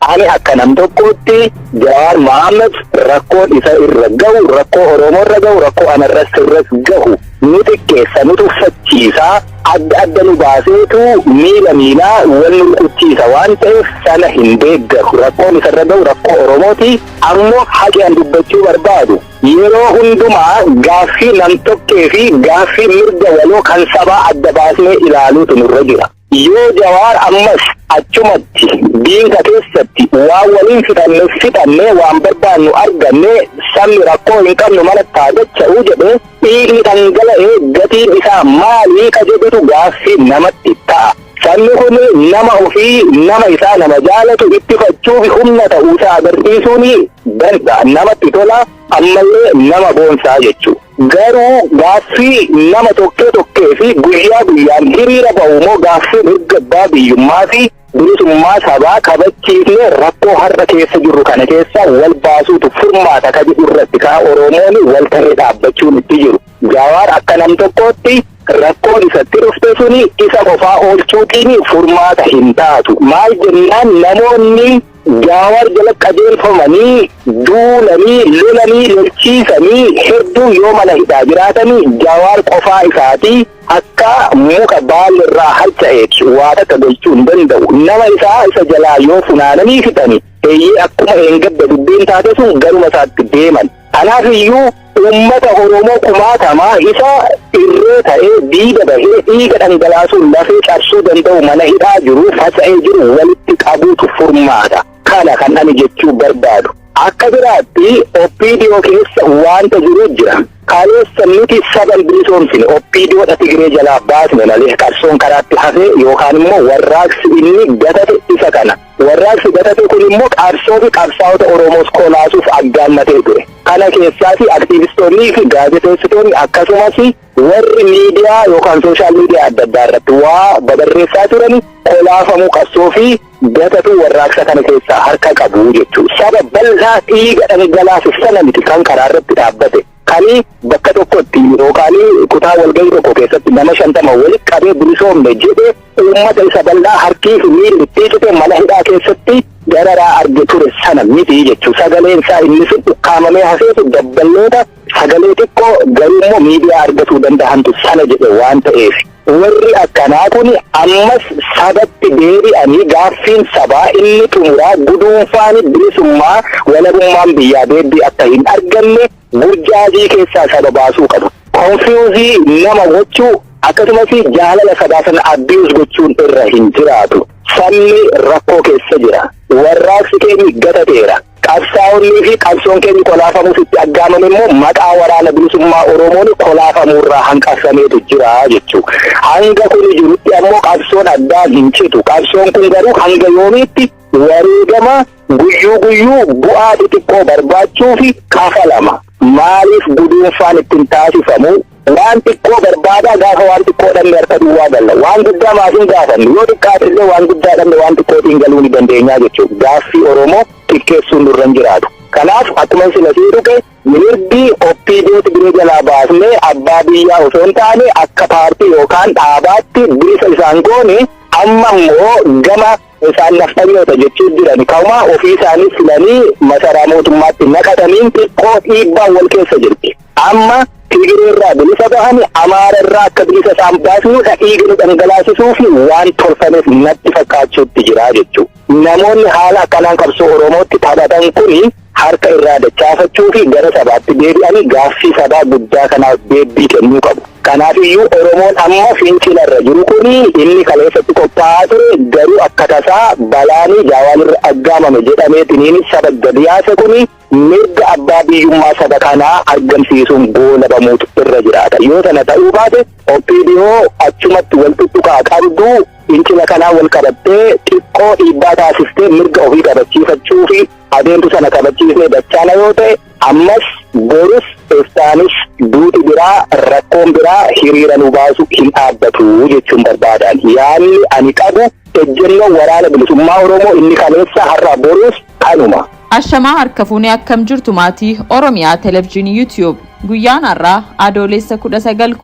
Ani akka nam tokkootti Jawaar Mohaammed rakkoon isa irra gahu, rakkoo Oromoo irra gahu, rakkoo anarras irras gahu nu xiqqeessa, nu tuffachiisa, adda adda nu baaseetu miila miilaa wal nu rukuchiisa waan ta'eef sana hin deeggaru. Rakkoon isarra gahu rakkoo Oromooti. Ammoo haqi an dubbachuu barbaadu, yeroo hundumaa gaaffii nam tokkee fi gaaffii mirga waloo kan sabaa adda baasnee ilaaluutu nurra jira. Yoo Jawaar ammas achumatti diinka keessatti waan waliin fixanne fixanne, waan barbaannu arganne, sabni rakkoo hin qabnu mana taagacha'uu jedhe, dhiigni dhangala'ee gatiin isaa maalii ka jedhutu gaaffii namatti ta'a. Sabni kun nama ofii, nama isaa, nama jaalatu ittifachuuf humna ta'uusaa agarsiisuun danda'a. Namatti tola, ammallee nama boonsaa jechuudha. Garuu gaaffii nama tokkee tokkee fi guyyaa guyyaan hiriira ba'u immoo gaaffii mirga abbaa biyyummaa fi bilisummaa sabaa kabachiisnee rakkoo har'a keessa jirru kana keessa wal baasuutu furmaata ka jedhu irratti kaa Oromoon wal ta'ee dhaabbachuun itti jiru. Jawaar akka nam tokkootti rakkoon isatti dhufte suni isa qofaa oolchuutiin furmaata hin taatu. Maal jennaan, namoonni Jawaar jala qajeelfamanii duulanii lolanii lolchiisanii hedduu yoo mana hidhaa jiraatanii, Jawaar qofaa isaatii akka muka baalli irraa harca'eeti, waa takka gochuu hin danda'u. Nama isaa isa jalaa yoo funaananii fixani, eeyyee, akkuma eengadda dubbiin taate sun garuma isaatti deeman. Kanaaf iyyuu uummata Oromoo kumaatamaa isa irree ta'ee diida bahee dhiiga dhangalaasuun lafee cabsuu danda'u mana hidhaa jiru faca'ee jiru walitti qabuutu furmaata. Kana kan ani jechuu barbaadu. Akka biraatti OPDO keessa wanta jiru jira. Kaleessa nuti saban bilisoomsine, OPDOdha Tigiree jalaa baasne malee qabsoon karaatti hafee yookaan immoo warraaqsi inni gatate isa kana. Warraaqsi gatate kun immoo qabsoo fi qabsaa'ota Oromoos kolaasuuf aggaammatee ture. Kana keessaas aktiivistoonnii fi gaazexeessitoonni, akkasumas warri miidiyaa yookaan social media adda addaa irratti waa babarreessaa turan, kolaafamuu qabsoo fi gatatu warraaqsa kana keessaa harka qabu jechuudha. Saba bal'aa dhiiga dhangalaase sana miti kan karaa irratti dhaabbate. Kani bakka tokkotti yookaan kutaa walgahii tokko keessatti nama 50 walitti qabee bilisoomne jedhe, uummata isa bal'aa harkii fi miilli itti cite mana hidhaa keessatti dararaa arge ture sana miti jechuudha. Sagaleen isaa inni sun ukkaamamee hafeetu dabballoota sagalee xiqqoo garuu immoo miidiyaa argatuu danda'antu sana jedhe waan ta'eef. Warri akkanaa kun ammas sabatti deebi'anii gaaffiin sabaa inni xumuraa guduunfaan bilisummaa walabummaan biyyaa deebii akka hin arganne burjaajii keessaa saba baasuu qabu. Confuse nama gochuu, akkasumas jaalala sabaa sana abuse gochuun irra hin jiraatu. Sabni rakkoo keessa jira. Warraaqsi keenya gatateera. Qabsaa'onnii fi qabsoon keenya kolaafamuuf itti aggaamame immoo maqaa Waraana Bilisummaa Oromoon kolaafamuurraa hanqafameetu jira jechuudha. Hanga kun jirutti ammoo qabsoon addaan hin citu. Qabsoon kun garuu hanga yoomiitti wareegama guyyuu guyyuu bu'aa xixiqqoo barbaachuu fi kafalama? Maaliif guduunfaan ittiin taasifamu? Waan xiqqoo barbaadaa gaafa waan xiqqoo dhabne harka duwwaa galla. Waan guddaa maaf hin gaafannu? Yoo xiqqaate illee waan guddaa dhabne waan xiqqootiin galuu ni dandeenyaa jechuudha. Gaaffii Oromoo xiqqeessuun nurra hin jiraatu. Kanaaf akkuma sila sii dhufe, mirgi OPDOtti biree jalaa baasnee abbaa biyyaa osoo hin taane akka paartii yookaan dhaabaatti bilisa isaan goone, amma immoo gama isaan nafxanyoota jechuun jiran kama ofii isaanii filanii masaraa mootummaatti naqataniin xiqqoo dhiibbaan wal keessa jirti. Amma Tigireerraa bilisa bahani Amaararraa akka bilisa isaan baasnudha dhiigni dhangalaasisuu fi waan tolfameef natti fakkaachuutti jira jechuudha. Namoonni haala akkanaan qabsoo Oromootti taphatan kuni harka irraa dachaafachuu fi gara sabaatti deebi'anii gaaffii sabaa guddaa kanaaf deebii kennuu qabu. Kanaaf iyyuu Oromoon amma fincilarra jiru kuni inni kaleessatti qophaa'aa ture garuu akka tasaa balaanii Jawaar irra aggaamame jedhameetiniin saba gadi yaase kuni mirga abbaa biyyummaa saba kanaa argamsiisuun goolabamuutu irra jiraata. Yoo sana ta'uu baate, OPDO achumatti wal tuttuqaa qabdu fincila kanaa wal qabattee xiqqoo dhiibbaa taasistee mirga ofii kabachiifachuu fi adeemtu sana kabachiisnee dachaana yoo ta'e, ammas borus iftaanis duuti biraa, rakkoon biraa hiriira nu baasu hin dhaabbatu jechuun barbaadan. Yaanni ani qabu, ejjennoo Waraana Bilisummaa Oromoo inni kaleessa, har'a, borus kanuma. Ashamaa, harka fuunee, akkam jirtu maatii Oromiyaa Televezyiinii YouTube? Guyyaan har'aa Adoolessa 19.